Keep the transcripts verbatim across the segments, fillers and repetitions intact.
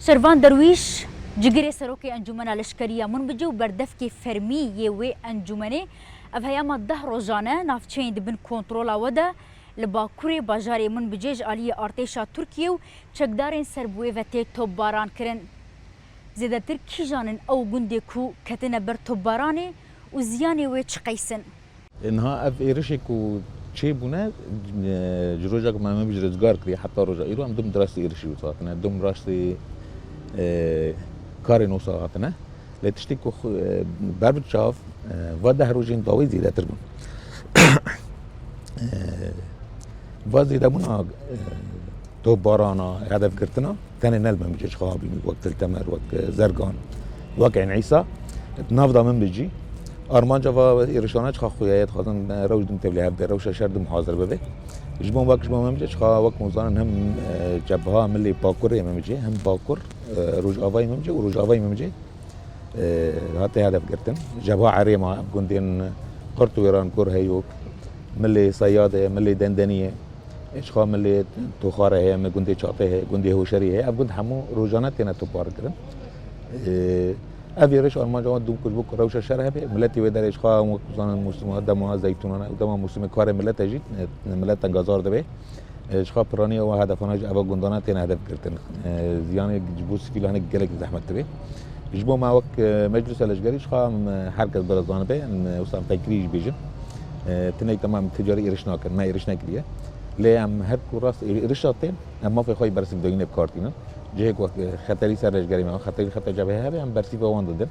Şervan Derwîş, cigirê serokê Encûmena Leşkerî ya Minbicê û berdevkê fermî yê wê encûmenê, ev heyama deh rojan e navçeyên di bin kontrola we de li bakurê bajarê Minbicê ji aliyê artêşa Tirkiyê û çekdarên ser bi wê ve tê topbaran kirin. Zêdetir kîjan in ew gundê ku ketine ber topbaranê û ziyanê wê çi qeys in? Niha ev êrişê ku çêbûne, e, ji roja ku me Minbicê rizgar kiriye heta roja îro em dûm di rastî êrişî wisa hatine, dûm rastî, e, karên wisa hatine. Lê tiştê ku xwe, e, ber bi çav, e, va deh rojên dawî zêdetir bûn. E, va zêdebûna, e, topbarana, hedefgirtina, tenê ne li Minbicê, ji xwe bîn, wek Til Temer, wek, e, Zergan, wek Eyn Îsa, di nav de Minbicî. Armanca va êrişana çiqa xuya ye, dixwazin, e, rewş din tevlî hev be, rewşa şer din hazir bibe. Ji bo wek, ji bo Minbicê çiqa wek hûn zanin him, e, cebha milê bakurê Minbicê, him bakur, e, rojavayê Minbicê û rojavayê Minbicê, e, hate hedef girtin. Cebha Erêma, gundên Qurt û Wêran, Gor Heyok, milê Seyadê, milê Dendeniyê, Êşxa milê Toxarê heye, me gundê Çatê heye, gundê Hoşerî heye. Ev gund hemû rojane têne topar kirin. Ê, ev êrîş armanca wan dûm ku ji bo ku rewşa şer hebe, miletê wê derê êşxa wek zanin mûsima dema zeytûnan e û dema mûsimê karê milet e jî, e, milet tengazar dibe. Ê, êşxa piraniya wan hedefana ji eva gundana têne hedef girtin. Ê, ziyanê ji bo sivîlan gelek zehmet dibe. Ji bo me wek, e, Meclisa Leşkerî ji xwe em, e, her kes bira zanibe, em, e, wisa em peykerî jî bêjin. E, tinek dema em ticarî êriş nakin, me êriş nekiriye. Lê em her ku rast ê-, êrişa tên, em mafê xwe yî bersivdayînê bi kar tînin. Cihê ku, e, xeterî ser leşkerî me, xeterî xeta cebhê hebe, em bersîva wan didin.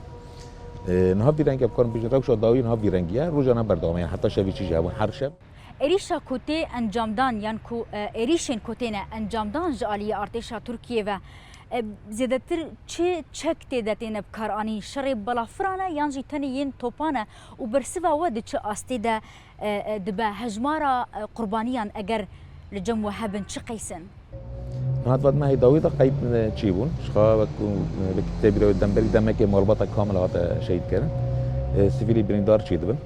E, niha vî rengî em karin bêjin, rewşa dawî niha vî rengî ye, rojana berdewam e, heta şevî çî jî hebûn, her şev. Êrîşa ku tê encamdan yan ku, e, êrîşên ku têne encamdan ji aliyê artêşa Tirkiyê ve, e, zêdetir çi çek tê de têne bikaranîn? Şerê balafiran e yan jî tenê yên topan e û bersiva we di çi astê de, e, e, dibe? Hejmara, e, qurbaniyan eger li cem we hebin çi qeys in? Niha di me hê dawî de qeyd, e, çêbûn. Ji xwe wek ku, e, wekî tê bîra wê demberî demekê malbata kamil hate şehîd kirin. E, sivîlî birîndar çêdibin.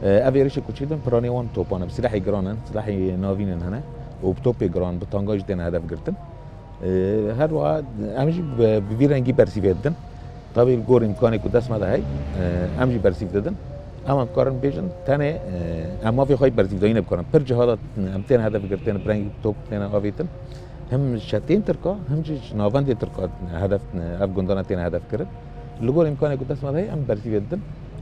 E, ev êrişê ku çêdibin, piranê wan topan e. Bi silahê giran in, silahê navîn in hene û bi topê giran, bi tanga jî têne hedef girtin. E, her wiha em jî bi, bi vî rengî bersîvê didin. Tabî li gor îmkanê ku dest me de hey, e, em jî bersîv didin. Em, em karin bêjin, tenê, e, em mafê xwe yî bersîvdayînê bikarin. Pir ciha de em tên hedef girtin, bi rengî top têne avêtin. Him ji çeteyên Tirka, him jî ji navendê Tirka hedef, ev gundana têne hedef kirin. Li gor îmkanê ku dest me de hey, em bersîvê didin.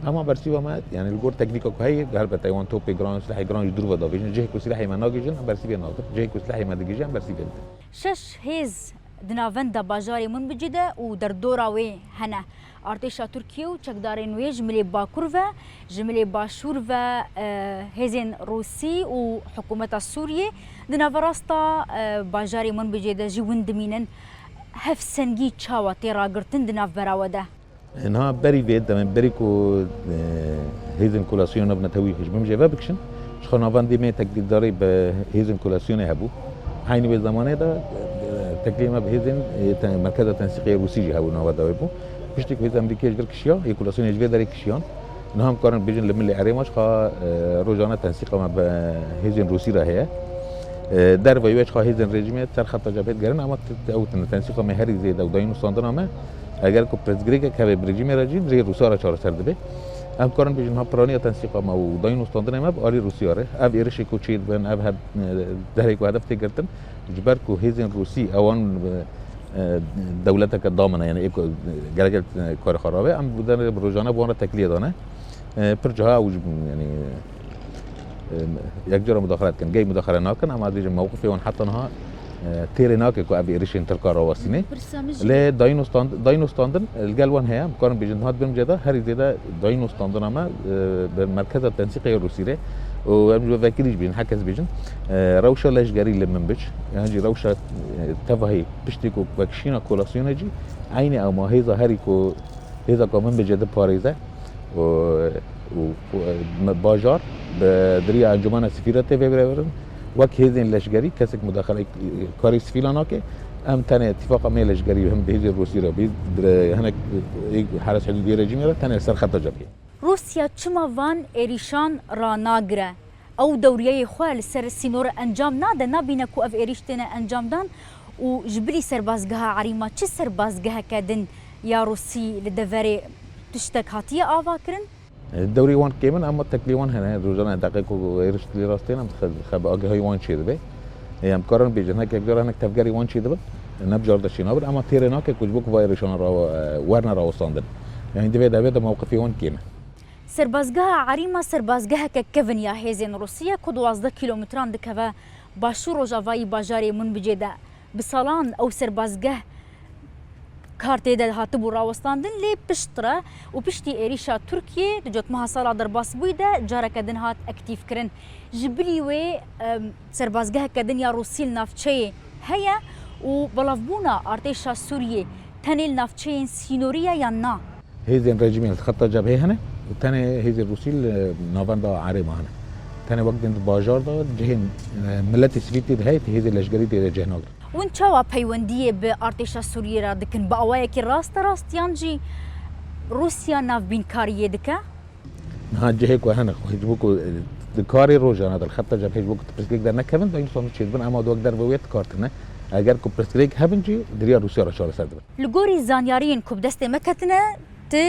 Ema bersîva me, yani li gor teknîka ku heye, helbet wan topê giran, silahê giran ji dûr ve davêjin. Cihê ku silahê me nagihîjin, em bersîvê nakin. Cihê ku silahê me digihîje, em bersîvê didin. Şeş hêz di navenda bajarê Minbicê de û derdora wê hene. Artêşa Tirkiye û çekdarên wê ji milê Bakur ve, ji milê Başûr ve, e, hêzên Rûsî û hikûmeta Sûriyê di naverasta, e, bajarê Minbicê de ji win dimînin. Hevsengî çawa tê ragirtin di navbera we de? Niha berî vê demê, berî ku, e, hêzên kolasyonê nabine tewî ji Minbicê ve bikişin, ji xwe navendê me teklîfdarî bi hêzên kolasyonê hebû. Heynî wê zemanê de, e, teklîfê me bi hêzên, e, te-, Merkeza Tensîqê Rûsî jî hebû, nava dawê bû. Piştî ku hêzên Amerîkê ji vir kişiya, yê kolasyonê ji vê derê kişiyan, niha em karin bêjin li milê Erêma ji xwe, e, rojane tensîqa me bi hêzên Rûsî re heye. E, derveyî wê ji xwe hêzên rejîmê ser xeta cebhê digerin, ama t-, t-, ew tine tensîqa me herî zêde û dayîn û standina me, eger ku pirsgirêkek hebe bi rejîmê re jî, rê Rûsa re çareser dibe. Em karin bêjin, ha piraniya tensîqa me û dayîn û standinê me bi alî Rûsiya re. Ev êrişê ku çê dibin, ev heb-, e, derê ku hedef tê girtin, ji ber ku hêzên Rûsî ewan, e, e, dewleteke damine, yani ê ku, e, gerek, e, karê xwe rabe, em bi derê bi rojane bi wan re tekliyê dane. E, pir caha ew ji, yani, e, yek cara mudaxele dikin. Gey mudaxele nakin, ama ez dibêjim mewqifê wan heta niha, e, têrê nake ku ev êrişên Tirka rawestîne. Pirsa min jî Lê dayîn û stand-, dayîn û standin, e, li gel wan heye, em karin bêjin, niha di bin cê de herî zêde dayîn û standina me, e, bi merkeza tensîqê Rûsî re û em ji vekirî jî bêjin, herkes bêjin, e, rewşa leşgerî li Minbic, yan jî rewşa, e, tevahî piştî ku vekişîna kolasyonê jî eynî ew ma hêza herî ku hêza ku Minbicê diparêze û, û, û, e, bajar bi diriya Encûmena Sifî re tê vê bireverin. Wek hêzên leşgerî kesek mudaxele, e, karê sivîla nake. Em tenê îtîfaqa me leşgerî him bi hêzên Rûsî re bî, bi hinek, e, heres hidûdiyê rejîmê re tenê li ser xeta cebhê. Rûsya çima van êrîşan ranagire? Ew dewriyeyê xwe li ser sînor encam nade, nabîne ku ev êrîş têne encamdan Û ji bilî serbazgeha Erîma çi serbazgeheke din ya Rûsî li deverê tiştek hatiye avakirin? Dewrî wan kêm in, ema teklî wan hene. Rojane deqê ku êrişt lê rastên em dixe, dixe bi agahî wan çêdibe. Em karin bêjin, heke cara hinek tevgerî wan çêdibin, ne bijarde çênabin, ema têrê nake ku ji bo ku va êrişana rawa, werne rawestandin. Yanî divê devê de mewqifê wan kêm e. Serbazgeha Erîma serbazgeheke kevin ya hêzên Rûsî ye ku duwazdeh kîlometran dikeve başûr rojavayî bajarê Munbicê de. Bi salan ew serbazgeh kar tê de hatibû rawestandin, lê piştre û piştî êrîşa Tirkiyê di cotmeha sala derbasbûyî de careke din hat aktîfkirin. Ji bilî wê, em, serbazgeheke din ya Rûsî li navçeyê heye û belavbûna artêşa Sûriyê tenê li navçeyên sînorî ye yan na? Hêzên rejîmê li xeta cebhê hene û tenê hêzên Rûsî li navenda Erêma hene. Tenê wek din di bajar de cihên, e, miletê sivîl tê de heye, hêzên leşgerî tê de cih nagirin. Hûn çawa peywendiyê bi artêşa Sûriyê re dikin? Bi awayekî rasterast yan jî Rûsya navbînkariyê dike? Niha cihê ku hene xwe ji bo ku, e, di karê rojane de li xeta cebhê ji bo ku pirsgirêk dernekevin, dayîn sonu çêdibin, ema di wek derve wê dikartine. Eger ku pirsgirêk hebin jî di riya Rûsya re çareser dibin. Li gorî zanyariyên ku bi destê me ketine, ti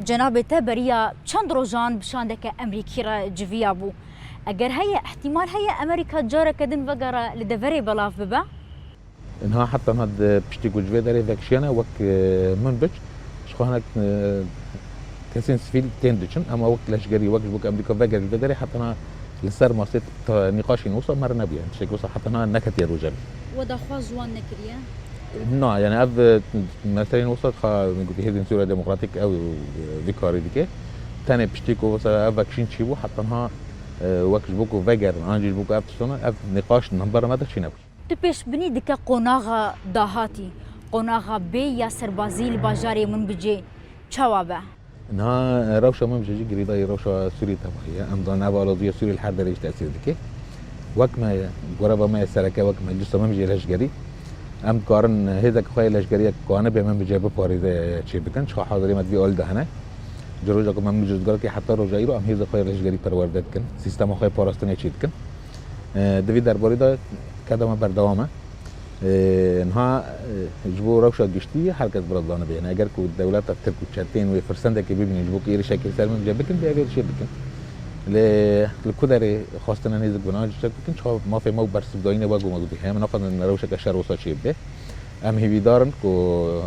cenabê te beriya çend rojan bi şandeke Emerîkî re civiyabû. Eger heye, îhtîmal heye Emerîka careke din vegere li deverê belav bibe? Niha heta niha di piştî ku ji vê derê vekişiyane wek, e, Munbic, ji xwe hinek, e, kesên sivîl tên diçin, ema wek leşgerî, wek ji bo ku Emerîka vegere ji vê derê, heta niha li ser masê ta nîqaşên wisa me re nebûye. Tiştekî wisa heta niha neketiye rojevê. We daxwaz ji wan nekiriye? Na, yani ev, e, meseleyên wisa dixa, gotî hêzên Sûriya Demokratîk ew, e, vî karî dike. Tenê piştî ku wisa ev vekişîn çîbû, heta niha, e, wek ji bo ku vegerin, an jî ji bo ku ev tiştana, ev nîqaş di hember me de çî nebû. Tu pêşbinî dike qonaxa dahatî, qonaxa bê ya serbazî li bajarê Munbicê çawa be? Niha rewşa Munbicê jî girêdayî rewşa Sûriyê tevahî ye. Em zanin ev aloziya Sûriyê li her derê jî tesîr dike. Wek me, goreva me ya sereke, wek Meclisa Munbicê leşgerî, em dikarin hêzeke xwe ya leşgerî ya ku anibe Munbicê biparêze çê bikin. Çiqa hazirê me di vî alî de hene. Ji roja ku me Munbicê rûzgar kir heta roja îro em hêza xwe ya leşgerî perwerde dikin. Sîstema xwe ya parastinê çê dikin. E, di vî derbarî de keda me berdewam e. E, niha, e, ji bo rewşa giştî her kes bi re dizane bêne. Eger ku dewleta Tirk û çeteyên wê firsendekê bibînin ji bo ku êrişekê li ser Munbicê bikin, dê ev êrişê bikin. Lê li ku derê xwestin em hêzik bina ji çek bikin, çawa mafê me û bersivdayînê we ku me gotî heye, em naxwazin rewşeke şer wisa çê bibe. Em hêvîdar in ku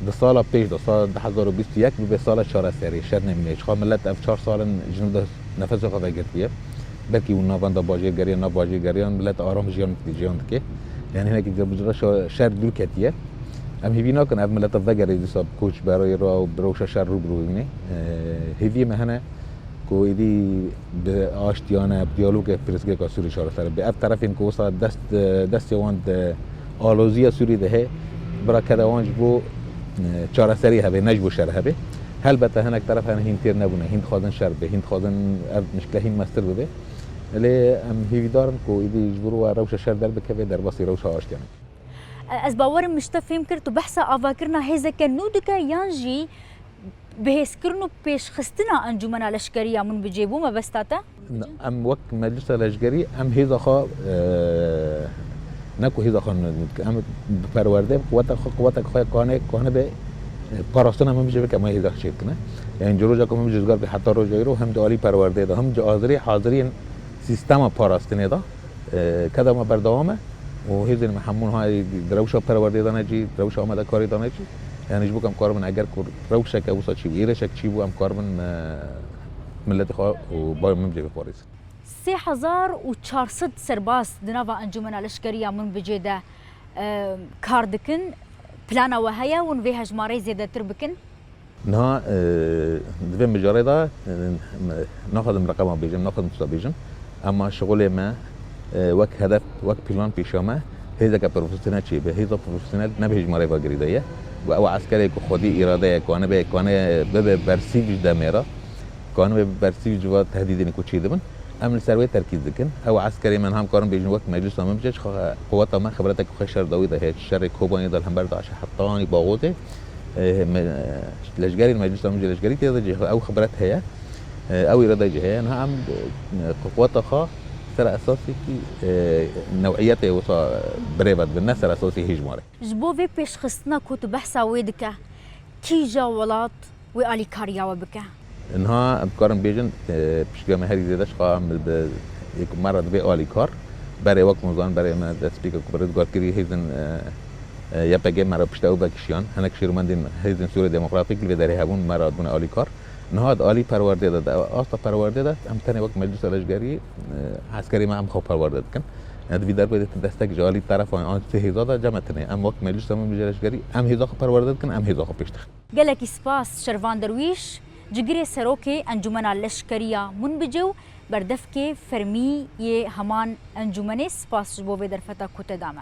di sala pêş de, sala du hezar û bîst û yek bibe sala çareseriyê, şer nemîne. Çiqa milet ev çar sal in ji nû de nefesê xwe vegirtiye. Belkî hûn navenda bajêr geriyan, nav bajêr geriyan, milet aram jiyan, jiyan dike. Yani hinekî de bi rewşa şer dûr ketiye. Em hêvî nakin ev mileta vegerê dîsa bi koçberayê re û bi rewşa şer rû bi rû bîne. Ee, hêviyê me hene ku êdî bi aştiyane, bi diyalogê pirsgirêka Sûrî çareser bibe. Ev terefên ku wisa dest, destê wan di aloziya Sûrî de heye, bira keda wan ji bo, e, çareserî hebe, ne ji bo şer hebe. Helbete hinek teref hene hîn têr nebûne, hîn dixwazin şer bibe, hîn dixwazin ev mişkile hîn mestir bibe. Lê em hêvîdar in ku êdî ji bo rewşa şer derbikeve, derbasî rewşa aştiyane. Ez bawer im min ji te fêm kir, tu behsa avakirina hêzeke nû dike yan jî bihêzkirin û pêşxistina Encûmena Leşkerî ya Munbicê bû mebesta te? Em wek Meclisa Leşkerî em hêza xwe, e, ne ku hêza xwe nû dike, em bi perwerdê, bi quweta xwe, quweteke xwe ya kane, kane be, e, parastina Munbicê bike, em hêza xwe çêdikine. Yani ji roja ku Munbicê rûzgar kir heta roja îro hem di alî perwerdê de, hem ji azirî haziriyên sîstema parastinê de, e, keda me berdewam e û hêzên me hemû niha di rewşa perwerdê de ne cî, di rewşa amadekarî de ne cî. Yani ji bo ku em karibin, eger ku rewşeke wisa çîbû, êrişek çîbû, em karibin, e, miletê xwe û bayê Munbicê biparêzin. Sê hezar û çar sed serbaz di nava Encûmena Leşkerî ya Munbicê de, e, kar dikin. Plana we heye hûn vê hejmarê zêdetir bikin? Niha, e, di vê mijarê de, e, naxwazim reqema bêjim, naxwazim tişta bêjim. Ema şixulê me, e, wek hedef, wek plan pêşiya me, hêzeke profesyonel çêbe. Hêza profesyonel ne bi hêjmarê ve girêdayî ye. Û ew eskerê ku xwedî îrade ye, ku anibe, ku anibe bibe bersîv ji demê re, ku anibe bersîv ji va tehdîdên ku çêdibin, em li ser wê terkîz dikin. Ew eskerê me niha em karin bêjin wek Meclisa Munbicê, çiqa quweta me xibreteke xwe şer dawî de heye, şerê Kobanê de li hember DAIŞê hetanî Baxûzê, e, me, leşgerên Meclisa Munbicê leşgerî tê de cih, ew xibret heye, e, ew îrade jî heye. Niha em, e, quweta xwe Ser esasî kî, e, newiyetê wisa birêve dibin, ne ser esasî hêjmarê. Ji bo vê pêşxistina ku tu behsa wê dike, kîja welat wê alîkariya we bike? Niha em dikarin bêjin, e, piştgiriya me herî zêde ji xwe em bi, yek me re dibe alîkar. Berê wek hûn zanin, berê me destpêka ku bi rizgarkirî hêzên, e, e, Y P G me re pişta ew vekişiyan. Hinek şêrmendên hêzên Sûriyê Demokratîk li vê derê hebûn, me re dibûne alîkar. Niha di alî perwerdê de, di asta perwerdê de em tenê wek Meclisa Leşkerî, e, eskerê me em xwe perwerde dikin. E, di vî derveyê de ti destek ji alî terefan an sê hêza de cem e tenê. Em wek Meclisa me bêje Leşkerî, em hêza xwe perwerde dikin, em hêza xwe pêş dixin. Gelekî spas Şervan Derwîş, cigirê serokê Encûmena Leşkeriya Munbicê û berdevkê fermî yê heman encûmenê, spas ji bo vê derfeta ku te da me.